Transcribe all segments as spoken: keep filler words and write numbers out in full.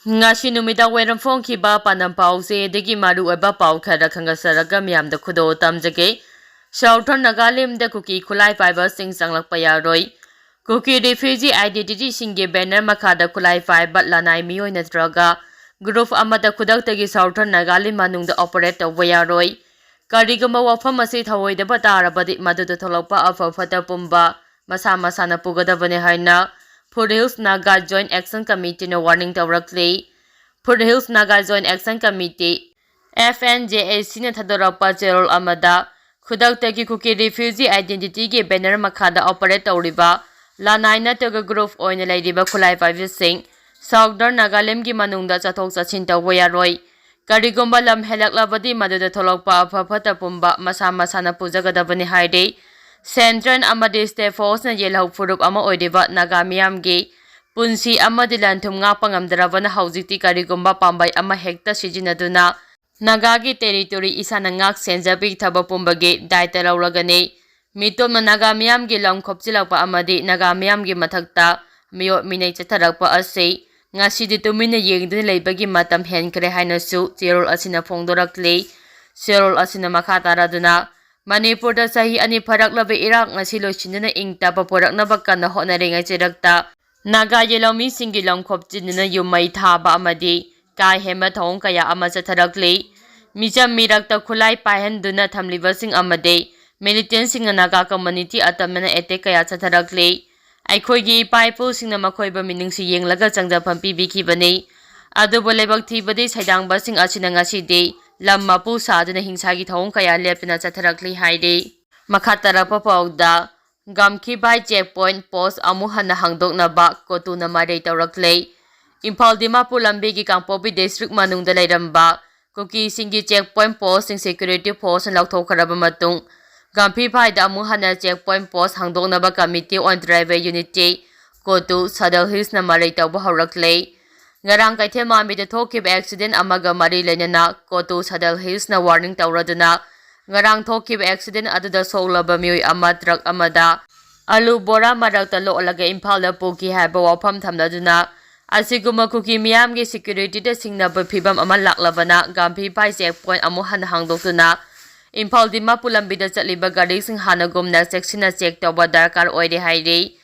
ꯉꯁꯤ ꯅꯨꯃꯤꯗꯥꯡ ꯋꯥꯏꯔꯝ ꯐꯣꯡꯈꯤꯕ ꯄꯥꯟꯗꯝ ꯄꯥꯎꯁꯦ ꯑꯗꯒꯤ ꯃꯔꯨꯑꯣꯏꯕ ꯄꯥꯎ ꯈꯔ ꯈꯪꯒꯠꯆꯔꯒ ꯃꯤꯌꯥꯝꯗ ꯈꯨꯗꯣꯜ ꯇꯝꯖꯒꯦ꯫ Southern Nagaland ꯗ ꯀꯨꯀꯤ ꯈꯨꯠꯂꯥꯏ ꯄꯥꯏꯕꯁꯤꯡ ꯆꯪꯂꯛꯄ ꯌꯥꯔꯣꯏ꯫ ꯀꯨꯀꯤ refugee identity ꯁꯤꯡꯒꯤ banner ꯃꯈꯥꯗ ꯈꯨꯠꯂꯥꯏ ꯄꯥꯏꯕ ꯂꯅꯥꯏ ꯃꯤꯑꯣꯏ ꯅꯠꯇ꯭ꯔꯒ group ꯑꯃꯠꯇ ꯈꯨꯗꯛꯇꯒꯤ Southern Nagaland ꯃꯅꯨꯡꯗ operate ꯇꯧꯕ ꯌꯥꯔꯣꯏ꯫ ꯀꯔꯤꯒꯨꯝꯕ ꯋꯥꯐꯝ ꯑꯁꯤ ꯊꯧꯑꯣꯏꯗꯕ ꯇꯥꯔꯕꯗꯤ ꯃꯗꯨꯗ ꯊꯣꯛꯂꯛꯄ ꯑꯐ ꯐꯠꯇ ꯄꯨꯝꯕ ꯃꯁꯥ ꯃꯁꯥꯅ ꯄꯨꯒꯗꯕꯅꯤ ꯍꯥꯏꯅ Foothills Naga Joint Action Committee ꯅ warning ꯇꯧꯔꯛꯂꯤ꯫ Foothills Naga Joint Action Committee, F N J A C ꯅ ꯊꯥꯗꯣꯔꯛꯄ ꯆꯦꯔꯣꯜ ꯑꯃꯗ, ꯈꯨꯗꯛꯇꯒꯤ ꯀꯨꯀꯤ refugee identity ꯒꯤ banner ꯃꯈꯥꯗ operate ꯇꯧꯔꯤꯕ ꯂꯅꯥꯏ ꯅꯠꯇ꯭ꯔꯒ group ꯑꯣꯏꯅ ꯂꯩꯔꯤꯕ ꯈꯨꯠꯂꯥꯏ ꯄꯥꯏꯕꯁꯤꯡ Southern Nagaland ꯒꯤ ꯃꯅꯨꯡꯗ ꯆꯠꯊꯣꯛ ꯆꯠꯁꯤꯟ ꯇꯧꯕ ꯌꯥꯔꯣꯏ꯫ ꯀꯔꯤꯒꯨꯝꯕ ꯂꯝ ꯍꯦꯜꯂꯛꯂꯕꯗꯤ ꯃꯗꯨꯗ ꯊꯣꯛꯂꯛꯄ ꯑꯐ ꯐꯠꯇ ꯄꯨꯝꯕ ꯃꯁꯥ ꯃꯁꯥꯅ ꯄꯨꯖꯒꯗꯕꯅꯤ ꯍꯥꯏꯔꯤ꯫ Central ꯑꯃꯗꯤ state force ꯅ ꯌꯦꯜꯍꯧ ꯐꯨꯔꯨꯞ ꯑꯃ ꯑꯣꯏꯔꯤꯕ ꯅꯥꯒꯥ ꯃꯤꯌꯥꯝꯒꯤ ꯄꯨꯟꯁꯤ ꯑꯃꯗꯤ ꯂꯟ ꯊꯨꯝ ꯉꯥꯛꯄ ꯉꯝꯗ꯭ꯔꯕꯅ ꯍꯧꯖꯤꯛꯇꯤ ꯀꯔꯤꯒꯨꯝꯕ ꯄꯥꯝꯕꯩ ꯑꯃ ꯍꯦꯛꯇ ꯁꯤꯖꯤꯟꯅꯗꯨꯅ ꯅꯥꯒꯥꯒꯤ territory ꯏꯁꯥꯅ ꯉꯥꯛ ꯁꯦꯟꯖꯕꯒꯤ ꯊꯕꯛ ꯄꯨꯝꯕꯒꯤ ꯗꯥꯏꯇ ꯂꯧꯔꯒꯅꯤ꯫ ꯃꯤꯇꯣꯞꯅ ꯅꯥꯒꯥ ꯃꯤꯌꯥꯝꯒꯤ ꯂꯝ ꯈꯣꯞꯆꯤꯜꯂꯛꯄ ꯑꯃꯗꯤ ꯅꯥꯒꯥ ꯃꯤꯌꯥꯝꯒꯤ ꯃꯊꯛꯇ ꯃꯤꯑꯣꯠ ꯃꯤꯅꯩ ꯆꯠꯊꯔꯛꯄ ꯑꯁꯤ ꯉꯁꯤꯗꯤ ꯇꯨꯃꯤꯟꯅ ꯌꯦꯡꯗꯨꯅ ꯂꯩꯕꯒꯤ ꯃꯇꯝ ꯍꯦꯟꯈ꯭ꯔꯦ ꯍꯥꯏꯅꯁꯨ ꯆꯦꯔꯣꯜ ꯑꯁꯤꯅ ꯐꯣꯡꯗꯣꯔꯛꯂꯤ꯫ ꯆꯦꯔꯣꯜ ꯑꯁꯤꯅ ꯃꯈꯥ ꯇꯥꯔꯗꯨꯅ, ꯃꯅꯤꯄꯨꯔꯗ ꯆꯍꯤ ꯑꯅꯤ ꯐꯥꯔꯛꯂꯕ ꯏꯔꯥꯡ ꯑꯁꯤ ꯂꯣꯏꯁꯤꯟꯗꯨꯅ ꯏꯪ ꯇꯞꯄ ꯄꯨꯔꯛꯅꯕ ꯀꯟꯅ ꯍꯣꯠꯅꯔꯤꯉꯩ ꯆꯩꯔꯛꯇ ꯅꯥꯒꯥ ꯌꯦꯜꯍꯧꯃꯤꯁꯤꯡꯒꯤ ꯂꯝ ꯈꯣꯞꯆꯤꯟꯗꯨꯅ ꯌꯨꯝ ꯃꯩ ꯊꯥꯕ ꯑꯃꯗꯤ ꯀꯥ ꯍꯦꯟꯕ ꯊꯧꯑꯣꯡ ꯀꯌꯥ ꯑꯃ ꯆꯠꯊꯔꯛꯂꯤ꯫ ꯃꯤꯆꯝ ꯃꯤꯔꯛꯇ ꯈꯨꯠꯂꯥꯏ ꯄꯥꯏꯍꯟꯗꯨꯅ ꯊꯝꯂꯤꯕꯁꯤꯡ ꯑꯃꯗꯤ militant ꯁꯤꯡꯅ ꯅꯥꯒꯥ community ꯑꯇꯝꯅꯅ attack ꯀꯌꯥ ꯆꯠꯊꯔꯛꯂꯤ꯫ ꯑꯩꯈꯣꯏꯒꯤ ꯏꯄꯥ ꯏꯄꯨꯁꯤꯡꯅ ꯃꯈꯣꯏꯕꯨ ꯃꯤꯅꯨꯡꯁꯤ ꯌꯦꯡꯂꯒ ꯆꯪꯖꯐꯝ ꯄꯤꯕꯤꯈꯤꯕꯅꯤ꯫ ꯑꯗꯨꯕꯨ ꯂꯥꯏꯕꯛ ꯊꯤꯕꯗꯤ ꯁꯩꯗꯥꯡꯕꯁꯤꯡ ꯑꯁꯤꯅ ꯉꯁꯤꯗꯤ ꯂꯝ ꯃꯄꯨ ꯁꯥꯗꯨꯅ ꯍꯤꯡꯁꯥꯒꯤ ꯊꯧꯑꯣꯡ ꯀꯌꯥ ꯂꯦꯞꯇꯅ ꯆꯠꯊꯔꯛꯂꯤ ꯍꯥꯏꯔꯤ꯫ ꯃꯈꯥ ꯇꯥꯔꯛꯄ ꯄꯥꯎꯗ, ꯒꯝꯈꯤꯕꯥꯏ check point post ꯑꯃꯨꯛ ꯍꯟꯅ ꯍꯥꯡꯗꯣꯛꯅꯕ ꯀꯣꯇꯨꯅ ꯃꯔꯩ ꯇꯧꯔꯛꯂꯦ꯫ ꯏꯝꯐꯥꯜ ꯗꯤꯃꯥꯄꯨꯔ ꯂꯝꯕꯤꯒꯤ ꯀꯥꯡꯄꯣꯛꯄꯤ district ꯃꯅꯨꯡꯗ ꯂꯩꯔꯝꯕ ꯀꯨꯀꯤꯁꯤꯡꯒꯤ check point post ꯁꯤꯡ security force ꯅ ꯂꯧꯊꯣꯛꯈ꯭ꯔꯕ ꯃꯇꯨꯡ, ꯒꯝꯐꯤꯐꯥꯏꯗ ꯑꯃꯨꯛ ꯍꯟꯅ check point post ꯍꯥꯡꯗꯣꯛꯅꯕ Committee on Tribal Unity, ꯀꯣꯇꯨ, Sadar Hills ꯅ ꯃꯔꯩ ꯇꯧꯕ ꯍꯧꯔꯛꯂꯦ꯫ ꯉꯔꯥꯡ ꯀꯩꯊꯦꯜ ꯃꯥꯟꯕꯤꯗ ꯊꯣꯛꯈꯤꯕ accident ꯑꯃꯒ ꯃꯔꯤ ꯂꯩꯅꯅ ꯀꯣꯇꯨ Sadar Hills ꯅ warning ꯇꯧꯔꯗꯨꯅ, ꯉꯔꯥꯡ ꯊꯣꯛꯈꯤꯕ accident ꯑꯗꯨꯗ ꯁꯣꯛꯂꯕ ꯃꯤꯑꯣꯏ ꯑꯃ truck ꯑꯃꯗ ꯑꯂꯨ ꯕꯣꯔꯥ ꯃꯔꯛꯇ ꯂꯣꯠꯂꯒ ꯏꯝꯐꯥꯜꯗ ꯄꯨꯈꯤ ꯍꯥꯏꯕ ꯋꯥꯐꯝ ꯊꯝꯂꯗꯨꯅ, ꯑꯁꯤꯒꯨꯝꯕ ꯀꯨꯀꯤ ꯃꯤꯌꯥꯝꯒꯤ ꯁꯦꯀ꯭ꯌꯨꯔꯤꯇꯤꯗ ꯁꯤꯡꯅꯕ ꯐꯤꯕꯝ ꯑꯃ ꯂꯥꯛꯂꯕꯅ ꯒꯥꯝꯚꯤ ꯄꯥꯏ ꯆꯦꯛ ꯄꯣꯏꯟꯠ ꯑꯃꯨꯛ ꯍꯟꯅ ꯍꯥꯡꯗꯣꯛꯇꯨꯅ ꯏꯝꯐꯥꯜ ꯗꯤꯃꯥꯄꯨꯔ ꯂꯝꯕꯤꯗ ꯆꯠꯂꯤꯕ ꯒꯥꯔꯤꯁꯤꯡ ꯍꯥꯟꯅꯒꯨꯝꯅ ꯆꯦꯛꯁꯤꯟꯅ ꯆꯦꯛ ꯇꯧꯕ ꯗꯔꯀꯥꯔ ꯑꯣꯏꯔꯦ ꯍꯥꯏꯔꯤ꯫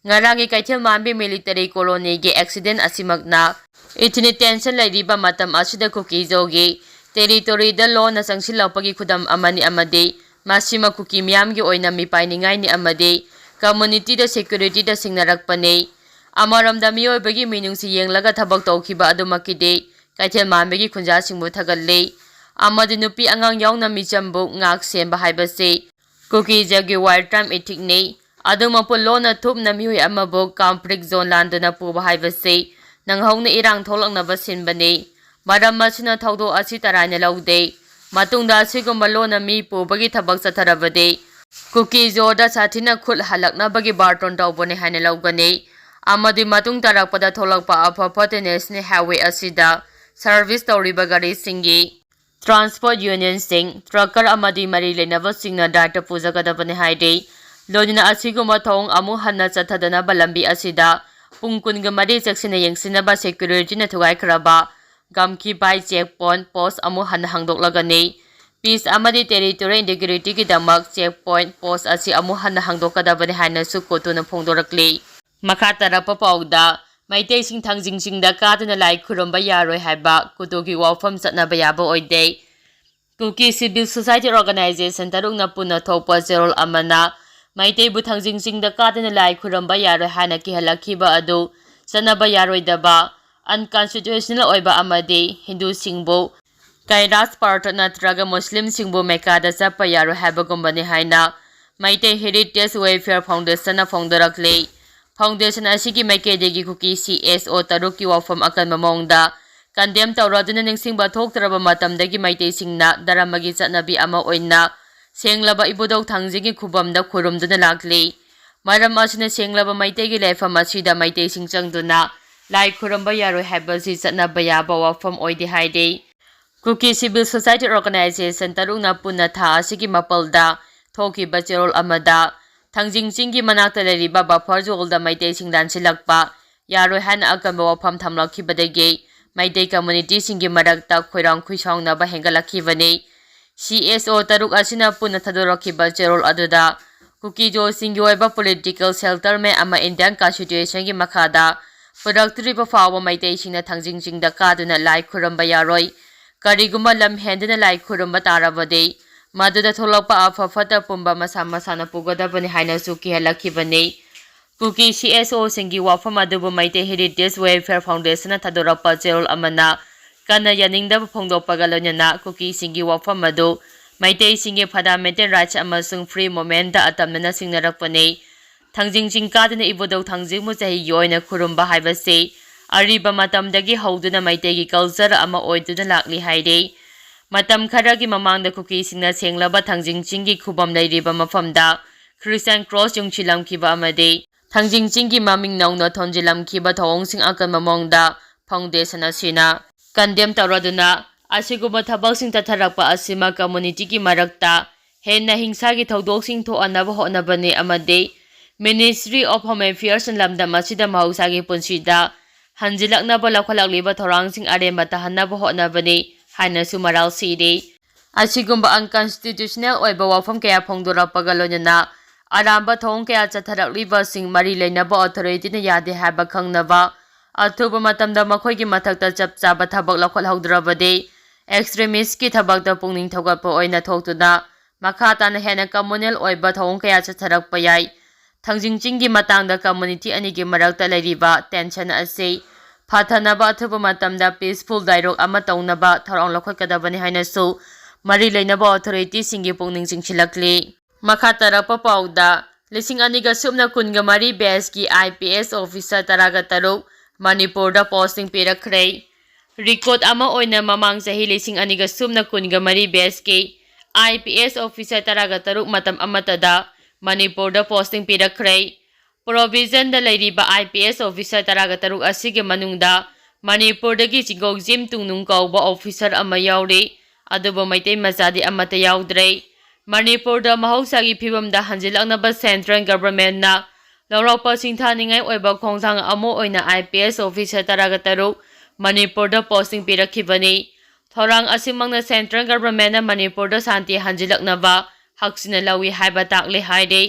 ꯉꯔꯥꯡꯒꯤ ꯀꯩꯊꯦꯜ ꯃꯥꯟꯕꯤ ꯃꯤꯂꯤꯇꯔꯤ ꯀꯣꯂꯣꯅꯤꯒꯤ ꯑꯦꯛꯁꯤꯗꯦꯟ ꯑꯁꯤꯃꯛꯅ ꯏꯊꯅꯤꯛ ꯇꯦꯟꯁꯟ ꯂꯩꯔꯤꯕ ꯃꯇꯝ ꯑꯁꯤꯗ ꯀꯨꯀꯤꯖꯣꯒꯤ ꯇꯦꯔꯤꯇꯣꯔꯤꯗ ꯂꯣꯟꯅ ꯆꯪꯁꯤꯜꯂꯛꯄꯒꯤ ꯈꯨꯗꯝ ꯑꯃꯅꯤ ꯑꯃꯗꯤ ꯃꯁꯤꯃ ꯀꯨꯀꯤ ꯃꯤꯌꯥꯝꯒꯤ ꯑꯣꯏꯅ ꯃꯤꯄꯥꯏꯅꯤꯡꯉꯥꯏꯅꯤ ꯑꯃꯗꯤ ꯀꯝꯃꯨꯅꯤꯇꯤꯗ ꯁꯦꯀ꯭ꯌꯨꯔꯤꯇꯤꯗ ꯁꯤꯡꯅꯔꯛꯄꯅꯤ꯫ ꯑꯃꯔꯣꯝꯗ ꯃꯤꯑꯣꯏꯕꯒꯤ ꯃꯤꯅꯨꯡꯁꯤ ꯌꯦꯡꯂꯒ ꯊꯕꯛ ꯇꯧꯈꯤꯕ ꯑꯗꯨꯃꯛꯀꯤꯗꯤ ꯀꯩꯊꯦꯜ ꯃꯥꯟꯕꯤꯒꯤ ꯈꯨꯟꯖꯥꯁꯤꯡꯕꯨ ꯊꯥꯒꯠꯂꯤ ꯑꯃꯗꯤ ꯅꯨꯄꯤ ꯑꯉꯥꯡ ꯌꯥꯎꯅ ꯃꯤꯆꯝꯕꯨ ꯉꯥꯛ ꯁꯦꯟꯕ ꯍꯥꯏꯕꯁꯤ ꯀꯨꯀꯤꯖꯒꯤ ꯋꯥꯏꯜ ꯇꯥꯏꯝ ꯏꯊꯤꯛꯅꯤ꯫ ꯑꯗꯨꯃꯛꯄꯨ ꯂꯣꯟꯅ ꯊꯨꯞꯅ ꯃꯤꯑꯣꯏ ꯑꯃꯕꯨ ꯀꯟꯐ꯭ꯂꯤꯛ ꯖꯣꯟ ꯂꯥꯟꯗꯨꯅ ꯄꯨꯕ ꯍꯥꯏꯕꯁꯤ ꯅꯪꯍꯧꯅ ꯏꯔꯥꯡ ꯊꯣꯛꯂꯛꯅꯕ ꯁꯤꯟꯕꯅꯤ꯫ ꯃꯔꯝ ꯑꯁꯤꯅ ꯊꯧꯗꯣꯛ ꯑꯁꯤ ꯇꯔꯥꯏꯅ ꯂꯧꯗꯦ꯫ ꯃꯇꯨꯡꯗ ꯑꯁꯤꯒꯨꯝꯕ ꯂꯣꯟꯅ ꯃꯤ ꯄꯨꯕꯒꯤ ꯊꯕꯛ ꯆꯠꯊꯔꯕꯗꯤ ꯀꯨꯀꯤꯖꯣꯗ ꯁꯥꯊꯤꯅ ꯈꯨꯠ ꯍꯜꯂꯛꯅꯕꯒꯤ ꯕꯥꯔꯇꯣꯟ ꯇꯧꯕꯅꯤ ꯍꯥꯏꯅ ꯂꯧꯒꯅꯤ꯫ ꯑꯃꯗꯤ ꯃꯇꯨꯡ ꯇꯥꯔꯛꯄꯗ ꯊꯣꯛꯂꯛꯄ ꯑꯐ ꯐꯠꯇ ꯅꯦꯁꯅꯦꯜ ꯍꯥꯏꯋꯦ ꯑꯁꯤꯗ ꯁꯔꯚꯤꯁ ꯇꯧꯔꯤꯕ ꯒꯥꯔꯤꯁꯤꯡꯒꯤ ꯇ꯭ꯔꯥꯟꯁꯄꯣꯔꯠ ꯌꯨꯅꯤꯌꯟꯁꯤꯡ, ꯇ꯭ꯔꯛꯀꯔ ꯑꯃꯗꯤ ꯃꯔꯤ ꯂꯩꯅꯕꯁꯤꯡꯅ ꯗꯥꯏꯇ ꯄꯨꯖꯒꯗꯕꯅꯤ ꯍꯥꯏꯔꯤ꯫ ꯂꯣꯏꯅꯅ ꯑꯁꯤꯒꯨꯝꯕ ꯊꯧꯑꯣꯡ ꯑꯃꯨꯛ ꯍꯟꯅ ꯆꯠꯊꯗꯅꯕ ꯂꯝꯕꯤ ꯑꯁꯤꯗ ꯄꯨꯡ ꯀꯨꯟꯒ ꯃꯔꯤ ꯆꯦꯛꯁꯤꯟꯅ ꯌꯦꯡꯁꯤꯟꯅꯕ ꯁꯦꯀ꯭ꯌꯨꯔꯤꯇꯤꯅ ꯊꯨꯒꯥꯏꯈ꯭ꯔꯕ ꯒꯝꯈꯤꯕꯥꯏ ꯆꯦꯛ ꯄꯣꯏꯟꯠ ꯄꯣꯁ ꯑꯃꯨꯛ ꯍꯟꯅ ꯍꯥꯡꯗꯣꯛꯂꯒꯅꯤ꯫ ꯄꯤꯁ ꯑꯃꯗꯤ ꯇꯦꯔꯤꯇꯣꯔꯤ ꯏꯟꯇꯤꯒ꯭ꯔꯤꯇꯤꯒꯤꯗꯃꯛ ꯆꯦꯛ ꯄꯣꯏꯟꯠ ꯄꯣꯁ ꯑꯁꯤ ꯑꯃꯨꯛ ꯍꯟꯅ ꯍꯥꯡꯗꯣꯛꯀꯗꯕꯅꯤ ꯍꯥꯏꯅꯁꯨ ꯀꯣꯇꯨꯅ ꯐꯣꯡꯗꯣꯔꯛꯂꯤ꯫ ꯃꯈꯥ ꯇꯥꯔꯛꯄ ꯄꯥꯎꯗ, ꯃꯩꯇꯩꯁꯤꯡ ꯊꯥꯡꯖꯤꯡ ꯆꯤꯡꯗ ꯀꯥꯗꯨꯅ ꯂꯥꯏ ꯈꯨꯔꯨꯝꯕ ꯌꯥꯔꯣꯏ ꯍꯥꯏꯕ ꯀꯨꯇꯨꯒꯤ ꯋꯥꯐꯝ ꯆꯠꯅꯕ ꯌꯥꯕ ꯑꯣꯏꯗꯦ꯫ ꯀꯨꯀꯤ ꯁꯤꯚꯤꯜ ꯁꯣꯁꯥꯏꯇꯤ ꯑꯣꯔꯒꯅꯥꯏꯖꯦꯁꯟ ꯇꯔꯨꯛꯅ ꯄꯨꯟꯅ ꯊꯣꯛꯄ ꯆꯦꯔꯣꯜ ꯑꯃꯅ ꯃꯩꯇꯩꯕꯨ ꯊꯥꯡꯖꯤꯡ ꯆꯤꯡꯗ ꯀꯥꯗꯨꯅ ꯂꯥꯏ ꯈꯨꯔꯨꯝꯕ ꯌꯥꯔꯣꯏ ꯍꯥꯏꯅ ꯀꯤꯍꯜꯂꯛꯈꯤꯕ ꯑꯗꯨ ꯆꯠꯅꯕ ꯌꯥꯔꯣꯏꯗꯕ, ꯑꯟꯀꯟꯁꯇꯤꯇ꯭ꯌꯨꯁꯅꯦꯜ ꯑꯣꯏꯕ ꯑꯃꯗꯤ ꯍꯤꯟꯗꯨꯁꯤꯡꯕꯨ ꯀꯩꯔꯥꯁ ꯄꯥꯔꯊ ꯅꯠꯇ꯭ꯔꯒ ꯃꯨꯁꯂꯤꯝꯁꯤꯡꯕꯨ ꯃꯦꯀꯥꯗ ꯆꯠꯄ ꯌꯥꯔꯣꯏ ꯍꯥꯏꯕꯒꯨꯝꯕꯅꯤ ꯍꯥꯏꯅ ꯃꯩꯇꯩ ꯍꯦꯔꯤꯇꯦꯖ ꯋꯦꯜꯐꯤꯌꯔ ꯐꯥꯎꯟꯗꯦꯁꯟꯅ ꯐꯣꯡꯗꯣꯔꯛꯂꯤ꯫ ꯐꯥꯎꯟꯗꯦꯁꯟ ꯑꯁꯤꯒꯤ ꯃꯥꯏꯀꯩꯗꯒꯤ ꯀꯨꯀꯤ ꯁꯤ ꯑꯦꯁ ꯑꯣ ꯇꯔꯨꯛꯀꯤ ꯋꯥꯐꯝ ꯑꯀꯟꯕ ꯃꯑꯣꯡꯗ ꯀꯟꯗꯦꯝ ꯇꯧꯔꯗꯨꯅ ꯅꯤꯡꯁꯤꯡꯕ ꯊꯣꯛꯇ꯭ꯔꯕ ꯃꯇꯝꯗꯒꯤ ꯃꯩꯇꯩꯁꯤꯡꯅ ꯙꯔꯃꯒꯤ ꯆꯠꯅꯕꯤ ꯑꯃ ꯑꯣꯏꯅ ꯁꯦꯡꯂꯕ ꯏꯕꯨꯙꯧ ꯊꯥꯡꯖꯤꯡꯒꯤ ꯈꯨꯕꯝꯗ ꯈꯨꯔꯨꯝꯗꯨꯅ ꯂꯥꯛꯂꯤ꯫ ꯃꯔꯝ ꯑꯁꯤꯅ ꯁꯦꯡꯂꯕ ꯃꯩꯇꯩꯒꯤ ꯂꯥꯏꯐꯝ ꯑꯁꯤꯗ ꯃꯩꯇꯩꯁꯤꯡ ꯆꯪꯗꯨꯅ ꯂꯥꯏ ꯈꯨꯔꯨꯝꯕ ꯌꯥꯔꯣꯏ ꯍꯥꯏꯕꯁꯤ ꯆꯠꯅꯕ ꯌꯥꯕ ꯋꯥꯐꯝ ꯑꯣꯏꯗꯦ ꯍꯥꯏꯔꯤ꯫ ꯀꯨꯀꯤ ꯁꯤꯚꯤꯜ ꯁꯣꯁꯥꯏꯇꯤ ꯑꯣꯔꯒꯅꯥꯏꯖꯦꯁꯟ ꯇꯔꯨꯛꯅ ꯄꯨꯟꯅ ꯊꯥ ꯑꯁꯤꯒꯤ ꯃꯥꯄꯜꯗ ꯊꯣꯛꯈꯤꯕ ꯆꯦꯔꯣꯜ ꯑꯃꯗ ꯊꯥꯡꯖꯤꯡ ꯆꯤꯡꯒꯤ ꯃꯅꯥꯛꯇ ꯂꯩꯔꯤꯕ ꯕꯐꯔ ꯖꯣꯟꯗ ꯃꯩꯇꯩꯁꯤꯡ ꯂꯥꯟꯁꯤꯜꯂꯛꯄ ꯌꯥꯔꯣꯏ ꯍꯥꯏꯅ ꯑꯀꯟꯕ ꯋꯥꯐꯝ ꯊꯝꯂꯛꯈꯤꯕꯗꯒꯤ ꯃꯩꯇꯩ ꯀꯝꯃ꯭ꯌꯨꯅꯤꯇꯤꯁꯤꯡꯒꯤ ꯃꯔꯛꯇ ꯈꯣꯏꯔꯥꯡ ꯈꯣꯏꯁꯥꯎꯅꯕ ꯍꯦꯟꯒꯠꯂꯛꯈꯤꯕꯅꯤ꯫ ꯁꯤ ꯑꯦꯁ ꯑꯣ ꯇꯔꯨꯛ ꯑꯁꯤꯅ ꯄꯨꯟꯅ ꯊꯥꯗꯣꯔꯛꯈꯤꯕ ꯆꯦꯔꯣꯜ ꯑꯗꯨꯗ ꯀꯨꯀꯤꯖꯣꯁꯤꯡꯒꯤ ꯑꯣꯏꯕ ꯄꯣꯂꯤꯇꯤꯀꯦꯜ ꯁꯦꯜꯇꯔꯃꯦꯟ ꯑꯃ ꯏꯟꯗꯤꯌꯥꯟ ꯀꯟꯁꯇꯤꯇ꯭ꯌꯨꯁꯟꯒꯤ ꯃꯈꯥꯗ ꯄꯨꯔꯛꯇ꯭ꯔꯤꯕ ꯐꯥꯎꯕ ꯃꯩꯇꯩꯁꯤꯡꯅ ꯊꯥꯡꯖꯤꯡ ꯆꯤꯡꯗ ꯀꯥꯗꯨꯅ ꯂꯥꯏ ꯈꯨꯔꯨꯝꯕ ꯌꯥꯔꯣꯏ꯫ ꯀꯔꯤꯒꯨꯝꯕ ꯂꯝ ꯍꯦꯟꯗꯨꯅ ꯂꯥꯏ ꯈꯨꯔꯨꯝꯕ ꯇꯥꯔꯕꯗꯤ ꯃꯗꯨꯗ ꯊꯣꯛꯂꯛꯄ ꯑꯐ ꯐꯠꯇ ꯄꯨꯝꯕ ꯃꯁꯥ ꯃꯁꯥꯅ ꯄꯨꯒꯗꯕꯅꯤ ꯍꯥꯏꯅꯁꯨ ꯀꯤꯍꯜꯂꯛꯈꯤꯕꯅꯤ꯫ ꯀꯨꯀꯤ ꯁꯤ ꯑꯦꯁ ꯑꯣꯁꯤꯡꯒꯤ ꯋꯥꯐꯝ ꯑꯗꯨꯕꯨ ꯃꯩꯇꯩ ꯍꯦꯔꯤꯇꯦꯖ ꯋꯦꯜꯐꯤꯌꯔ ꯐꯥꯎꯟꯗꯦꯁꯟꯅ ꯊꯥꯗꯣꯔꯛꯄ ꯆꯦꯔꯣꯜ ꯑꯃꯅ ꯀꯟꯅ ꯌꯥꯅꯤꯡꯗꯕ ꯐꯣꯡꯗꯣꯛꯄꯒ ꯂꯣꯏꯅꯅ ꯀꯨꯀꯤꯁꯤꯡꯒꯤ ꯋꯥꯐꯝ ꯑꯗꯨ ꯃꯩꯇꯩꯁꯤꯡꯒꯤ ꯐꯟꯗꯥꯃꯦꯟꯇꯦꯜ ꯔꯥꯏꯠꯁ ꯑꯃꯁꯨꯡ ꯐ꯭ꯔꯤ ꯃꯨꯚꯃꯦꯟꯇ ꯑꯇꯝꯅꯅ ꯁꯤꯡꯅꯔꯛꯄꯅꯤ꯫ ꯊꯥꯡꯖꯤꯡ ꯆꯤꯡ ꯀꯥꯗꯨꯅ ꯏꯕꯨꯙꯧ ꯊꯥꯡꯖꯤꯡꯕꯨ ꯆꯍꯤꯒꯤ ꯑꯣꯏꯅ ꯈꯨꯔꯨꯝꯕ ꯍꯥꯏꯕꯁꯤ ꯑꯔꯤꯕ ꯃꯇꯝꯗꯒꯤ ꯍꯧꯗꯨꯅ ꯃꯩꯇꯩꯒꯤ ꯀꯜꯆꯔ ꯑꯃ ꯑꯣꯏꯗꯨꯅ ꯂꯥꯛꯂꯤ ꯍꯥꯏꯔꯤ꯫ ꯃꯇꯝ ꯈꯔꯒꯤ ꯃꯃꯥꯡꯗ ꯀꯨꯀꯤꯁꯤꯡꯅ ꯁꯦꯡꯂꯕ ꯊꯥꯡꯖꯤꯡ ꯆꯤꯡꯒꯤ ꯈꯨꯕꯝ ꯂꯩꯔꯤꯕ ꯃꯐꯝꯗ ꯈ꯭ꯔꯤꯁꯇꯤꯌꯥꯟ ꯀ꯭ꯔꯣꯁ ꯌꯨꯡꯁꯤꯜꯂꯝꯈꯤꯕ ꯑꯃꯗꯤ ꯊꯥꯡꯖꯤꯡ ꯆꯤꯡꯒꯤ ꯃꯃꯤꯡ ꯅꯧꯅ ꯊꯣꯟꯖꯤꯜꯂꯝꯈꯤꯕ ꯊꯧꯑꯣꯡꯁꯤꯡ ꯑꯀꯟꯕ ꯃꯑꯣꯡꯗ ꯐꯥꯎꯟꯗꯦꯁꯟ ꯑꯁꯤꯅ ꯀꯟꯗꯦꯝ ꯇꯧꯔꯗꯨꯅ ꯑꯁꯤꯒꯨꯝꯕ ꯊꯕꯛꯁꯤꯡ ꯆꯠꯊꯔꯛꯄ ꯑꯁꯤꯃ ꯀꯝꯃ꯭ꯌꯨꯅꯤꯇꯤꯒꯤ ꯃꯔꯛꯇ ꯍꯦꯟꯅ ꯍꯤꯡꯁꯥꯒꯤ ꯊꯧꯗꯣꯛꯁꯤꯡ ꯊꯣꯛꯍꯟꯅꯕ ꯍꯣꯠꯅꯕꯅꯤ ꯑꯃꯗꯤ Ministry of Home Affairsꯅ ꯂꯝꯗꯝ ꯑꯁꯤꯗ ꯃꯍꯧꯁꯥꯒꯤ ꯄꯨꯟꯁꯤꯗ ꯍꯟꯖꯤꯜꯂꯛꯅꯕ ꯂꯧꯈꯠꯂꯛꯂꯤꯕ ꯊꯧꯔꯥꯡꯁꯤꯡ ꯑꯔꯦꯝꯕ ꯇꯥꯍꯟꯅꯕ ꯍꯣꯠꯅꯕꯅꯤ ꯍꯥꯏꯅꯁꯨ ꯃꯔꯥꯜ ꯁꯤꯔꯤ꯫ ꯑꯁꯤꯒꯨꯝꯕ unconstitutional ꯑꯣꯏꯕ ꯋꯥꯐꯝ ꯀꯌꯥ ꯐꯣꯡꯗꯣꯔꯛꯄꯒ ꯂꯣꯏꯅꯅ ꯑꯔꯥꯟꯕ ꯊꯧꯑꯣꯡ ꯀꯌꯥ ꯆꯠꯊꯔꯛꯂꯤꯕꯁꯤꯡ ꯃꯔꯤ ꯂꯩꯅꯕ ꯑꯣꯊꯣꯔꯤꯇꯤꯅ ꯌꯥꯗꯦ ꯍꯥꯏꯕ ꯈꯪꯅꯕ ꯑꯊꯨꯕ ꯃꯇꯝꯗ ꯃꯈꯣꯏꯒꯤ ꯃꯊꯛꯇ ꯆꯞ ꯆꯥꯕ ꯊꯕꯛ ꯂꯧꯈꯠꯍꯧꯗ꯭ꯔꯕꯗꯤ ꯑꯦꯛꯁꯇ꯭ꯔꯤꯃꯤꯁꯀꯤ ꯊꯕꯛꯇ ꯄꯨꯛꯅꯤꯡ ꯊꯧꯒꯠꯄ ꯑꯣꯏꯅ ꯊꯣꯛꯇꯨꯅ ꯃꯈꯥ ꯇꯥꯅ ꯍꯦꯟꯅ ꯀꯝꯃ꯭ꯌꯨꯅꯦꯜ ꯑꯣꯏꯕ ꯊꯧꯑꯣꯡ ꯀꯌꯥ ꯆꯠꯊꯔꯛꯄ ꯌꯥꯏ꯫ ꯊꯥꯡꯖꯤꯡ ꯆꯤꯡꯒꯤ ꯃꯇꯥꯡꯗ ꯀꯝꯃ꯭ꯌꯨꯅꯤꯇꯤ ꯑꯅꯤꯒꯤ ꯃꯔꯛꯇ ꯂꯩꯔꯤꯕ ꯇꯦꯟꯁꯟ ꯑꯁꯤ ꯐꯊꯅꯕ ꯑꯊꯨꯕ ꯃꯇꯝꯗ peaceful dialogue ꯑꯃ ꯇꯧꯅꯕ ꯊꯧꯔꯥꯡ ꯂꯧꯈꯠꯀꯗꯕꯅꯤ ꯍꯥꯏꯅꯁꯨ ꯃꯔꯤ ꯂꯩꯅꯕ ꯑꯣꯊꯣꯔꯤꯇꯤꯁꯤꯡꯒꯤ ꯄꯨꯛꯅꯤꯡ ꯆꯤꯡꯁꯤꯜꯂꯛꯂꯤ꯫ ꯃꯈꯥ ꯇꯥꯔꯛꯄ ꯄꯥꯎꯗ, ꯂꯤꯁꯤꯡ ꯑꯅꯤꯒ ꯁꯨꯞꯅ ꯀꯨꯟꯒ ꯃꯔꯤ batchꯀꯤ I P S officer ꯇꯔꯥꯒ ꯇꯔꯨꯛ ꯃꯅꯤꯄꯨꯔꯗ posting ꯄꯤꯔꯛꯈ꯭ꯔꯦ꯫ Record ꯑꯃ ꯑꯣꯏꯅ ꯃꯃꯥꯡ ꯆꯍꯤ ꯂꯤꯁꯤꯡ ꯑꯅꯤꯒ ꯁꯨꯞꯅ ꯀꯨꯟꯒ ꯃꯔꯤ batchꯀꯤ I P S officer ꯇꯔꯥꯒ ꯇꯔꯨꯛ ꯃꯇꯝ ꯑꯃꯠꯇꯗ ꯃꯅꯤꯄꯨꯔꯗ posting ꯄꯤꯔꯛꯈ꯭ꯔꯦ꯫ Provisionꯗ ꯂꯩꯔꯤꯕ I P S officer ꯇꯔꯥꯒ ꯇꯔꯨꯛ ꯑꯁꯤꯒꯤ ꯃꯅꯨꯡꯗ ꯃꯅꯤꯄꯨꯔꯗꯒꯤ ꯆꯤꯡꯒꯣꯛꯖꯤꯝ ꯇꯨꯡꯅꯨꯡ ꯀꯧꯕ officer ꯑꯃ ꯌꯥꯎꯔꯤ, ꯑꯗꯨꯕꯨ ꯃꯩꯇꯩ ꯃꯆꯥꯗꯤ ꯑꯃꯠꯇ ꯌꯥꯎꯗ꯭ꯔꯦ꯫ ꯃꯅꯤꯄꯨꯔꯗ ꯃꯍꯧꯁꯥꯒꯤ ꯐꯤꯕꯝꯗ ꯍꯟꯖꯤꯜꯂꯛꯅꯕ central governmentꯅ ꯂꯧꯔꯛꯄ ꯁꯤꯡꯊꯥꯅꯤꯡꯉꯥꯏ ꯑꯣꯏꯕ ꯈꯣꯡꯊꯥꯡ ꯑꯃ ꯑꯣꯏꯅ I P S officer ꯇꯔꯥꯒ ꯇꯔꯨꯛ ꯃꯅꯤꯄꯨꯔꯗ posting ꯄꯤꯔꯛꯈꯤꯕꯅꯤ꯫ ꯊꯧꯔꯥꯡ ꯑꯁꯤꯃꯛꯅ central governmentꯅ ꯃꯅꯤꯄꯨꯔꯗ ꯁꯥꯟꯇꯤ ꯍꯟꯖꯤꯜꯂꯛꯅꯕ ꯍꯛꯆꯤꯟꯅ ꯂꯧꯏ ꯍꯥꯏꯕ ꯇꯥꯛꯂꯤ ꯍꯥꯏꯔꯤ꯫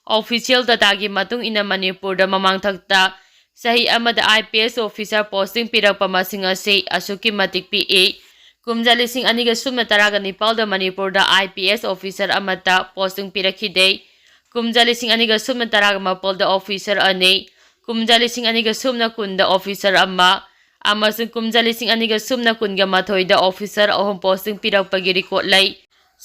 Official dataꯒꯤ ꯃꯇꯨꯡ ꯏꯟꯅ ꯃꯅꯤꯄꯨꯔꯗ ꯃꯃꯥꯡꯊꯛꯇ ꯆꯍꯤ ꯑꯃꯗ I P S officer posting ꯄꯤꯔꯛꯄ ꯃꯁꯤꯡ ꯑꯁꯤ ꯑꯁꯨꯛꯀꯤ ꯃꯇꯤꯛ ꯄꯤꯛꯏ꯫ ꯀꯨꯝꯖꯥ ꯂꯤꯁꯤꯡ ꯑꯅꯤꯒ ꯁꯨꯞꯅ ꯇꯔꯥꯒ ꯅꯤꯄꯥꯜꯗ ꯃꯅꯤꯄꯨꯔꯗ I P S officer ꯑꯃꯠꯇ posting ꯄꯤꯔꯛꯈꯤꯗꯦ꯫ ꯀꯨꯝꯖꯥ ꯂꯤꯁꯤꯡ ꯑꯅꯤꯒ ꯁꯨꯞꯅ ꯇꯔꯥꯒ ꯃꯥꯄꯜꯗ officer ꯑꯅꯤ, ꯀꯨꯝꯖꯥ ꯂꯤꯁꯤꯡ ꯑꯅꯤꯒ ꯁꯨꯞꯅ ꯀꯨꯟꯗ officer ꯑꯃ, ꯑꯃꯁꯨꯡ ꯀꯨꯝꯖꯥ ꯂꯤꯁꯤꯡ ꯑꯅꯤꯒ ꯁꯨꯞꯅ ꯀꯨꯟꯒ ꯃꯥꯊꯣꯏꯗ officer ꯑꯍꯨꯝ posting ꯄꯤꯔꯛꯄꯒꯤ record ꯂꯩ꯫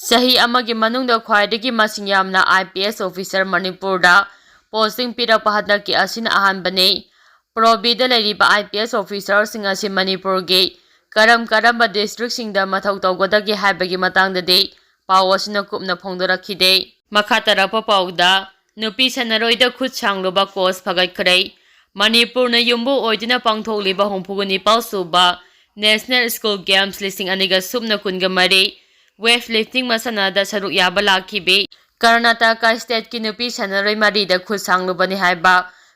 ꯆꯍꯤ ꯑꯃꯒꯤ ꯃꯅꯨꯡꯗ ꯈ꯭ꯋꯥꯏꯗꯒꯤ ꯃꯁꯤꯡ ꯌꯥꯝꯅ I P S officer ꯃꯅꯤꯄꯨꯔꯗ posting ꯄꯤꯔꯛꯄ ꯍꯟꯗꯛꯀꯤ ꯑꯁꯤꯅ ꯑꯍꯥꯟꯕꯅꯤ꯫ Pro Bꯗ ꯂꯩꯔꯤꯕ I P S officerꯁꯤꯡ ꯑꯁꯤ ꯃꯅꯤꯄꯨꯔꯒꯤ ꯀꯔꯝ ꯀꯔꯝꯕ districtꯁꯤꯡꯗ ꯃꯊꯧ ꯇꯧꯒꯗꯒꯦ ꯍꯥꯏꯕꯒꯤ ꯃꯇꯥꯡꯗꯗꯤ ꯄꯥꯎ ꯑꯁꯤꯅ ꯀꯨꯞꯅ ꯐꯣꯡꯗꯣꯔꯛꯈꯤꯗꯦ꯫ ꯃꯈꯥ ꯇꯥꯔꯛꯄ ꯄꯥꯎꯗ, ꯅꯨꯄꯤ ꯁꯥꯟꯅꯔꯣꯏꯗ ꯈꯨꯠ ꯁꯥꯡꯂꯨꯕ coach ꯐꯒꯠꯈ꯭ꯔꯦ꯫ ꯃꯅꯤꯄꯨꯔꯅ ꯌꯨꯝꯕꯨ ꯑꯣꯏꯗꯨꯅ ꯄꯥꯡꯊꯣꯛꯂꯤꯕ ꯍꯨꯝꯐꯨꯒ ꯅꯤꯄꯥꯜ ꯁꯨꯕ National School Games ꯂꯤꯁꯤꯡ ꯑꯅꯤꯒ ꯁꯨꯞꯅ ꯀꯨꯟꯒ ꯃꯔꯤ weightlifting ꯃꯁꯥꯟꯅꯗ ꯁꯔꯨꯛ ꯌꯥꯕ ꯂꯥꯛꯈꯤꯕꯤ ꯀꯔꯅꯥꯇꯀꯥ stateꯀꯤ ꯅꯨꯄꯤ ꯁꯥꯟꯅꯔꯣꯏ ꯃꯔꯤꯗ ꯈꯨꯠ ꯁꯥꯡꯂꯨꯕꯅꯤ ꯍꯥꯏꯕ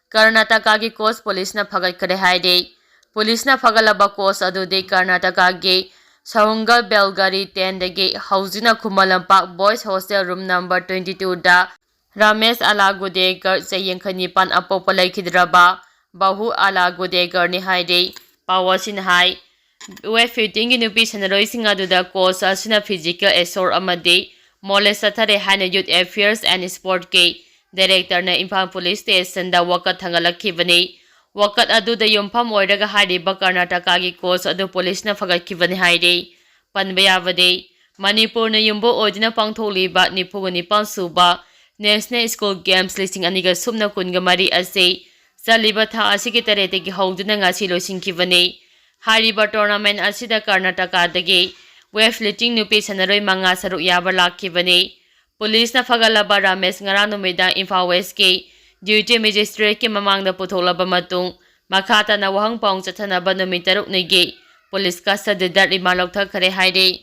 ꯀꯔꯅꯥꯇꯀꯥꯒꯤ coach policeꯅ ꯐꯒꯠꯈ꯭ꯔꯦ ꯍꯥꯏꯔꯤ꯫ Policeꯅ ꯐꯒꯠꯂꯕ coach ꯑꯗꯨꯗꯤ ꯀꯔꯅꯥꯇꯀꯥꯒꯤ ꯁꯍꯨꯡꯒꯜ ꯕꯦꯜꯒꯥꯔꯤ tenꯗꯒꯤ ꯍꯧꯖꯤꯛꯅ Khuman Lampak Boys Hostel room number twenty twoꯗ Ramesh ꯑꯂꯥꯒꯨꯗꯦꯀꯔ, ꯆꯍꯤ ꯌꯥꯡꯈꯩ ꯅꯤꯄꯥꯟ, ꯑꯄꯣꯛꯄ ꯂꯩꯈꯤꯗ꯭ꯔꯕ ꯕꯥꯍꯨ ꯑꯂꯥꯒꯨꯗꯦꯀꯔꯅꯤ ꯍꯥꯏꯔꯤ꯫ ꯄꯥꯎ ꯑꯁꯤꯅ ꯍꯥꯏ, weightliftingꯒꯤ ꯅꯨꯄꯤ ꯁꯥꯟꯅꯔꯣꯏꯁꯤꯡ ꯑꯗꯨꯗ coach ꯑꯁꯤꯅ physical assault ꯑꯃꯗꯤ molest ꯆꯠꯊꯔꯦ ꯍꯥꯏꯅ Youth Affairs and Sportꯀꯤ directorꯅ Imphal police stationꯗ ꯋꯥꯀꯠ ꯊꯥꯡꯒꯠꯂꯛꯈꯤꯕꯅꯤ꯫ ꯋꯥꯀꯠ ꯑꯗꯨꯗ ꯌꯨꯝꯐꯝ ꯑꯣꯏꯔꯒ ꯍꯥꯏꯔꯤꯕ ꯀꯔꯅꯥꯇꯀꯥꯒꯤ coach ꯑꯗꯨ policeꯅ ꯐꯒꯠꯈꯤꯕꯅꯤ ꯍꯥꯏꯔꯤ꯫ ꯄꯟꯕ ꯌꯥꯕꯗꯤ, ꯃꯅꯤꯄꯨꯔꯅ ꯌꯨꯝꯕꯨ ꯑꯣꯏꯗꯨꯅ ꯄꯥꯡꯊꯣꯛꯂꯤꯕ ꯅꯤꯐꯨꯒ ꯅꯤꯄꯥꯜ ꯁꯨꯕ National School Games ꯂꯤꯁꯤꯡ ꯑꯅꯤꯒ ꯁꯨꯞꯅ ꯀꯨꯟꯒ ꯃꯔꯤ ꯑꯁꯤ ꯆꯠꯂꯤꯕ ꯊꯥ ꯑꯁꯤꯒꯤ ꯇꯔꯦꯠꯇꯒꯤ ꯍꯧꯗꯨꯅ ꯉꯁꯤ ꯂꯣꯏꯁꯤꯟꯈꯤꯕꯅꯤ꯫ ꯍꯥꯏꯔꯤꯕ tournament ꯑꯁꯤꯗ ꯀꯔꯅꯥꯇꯀꯥꯗꯒꯤ weightlifting ꯅꯨꯄꯤ ꯁꯥꯟꯅꯔꯣꯏ ꯃꯉꯥ ꯁꯔꯨꯛ ꯌꯥꯕ ꯂꯥꯛꯈꯤꯕꯅꯤ꯫ Policeꯅ ꯐꯒꯠꯂꯕ ꯔꯥꯃꯦꯁ ꯉꯔꯥꯡ ꯅꯨꯃꯤꯗꯥꯡ ꯏꯝꯐꯥꯜ Westꯀꯤ duty magistrateꯀꯤ ꯃꯃꯥꯡꯗ ꯄꯨꯊꯣꯛꯂꯕ ꯃꯇꯨꯡ, ꯃꯈꯥ ꯇꯥꯅ ꯋꯥꯍꯪ ꯄꯥꯎ ꯆꯠꯊꯅꯕ ꯅꯨꯃꯤꯠ ꯇꯔꯨꯛꯅꯤꯒꯤ police custodyꯗ remand ꯂꯧꯊꯈ꯭ꯔꯦ ꯍꯥꯏꯔꯤ꯫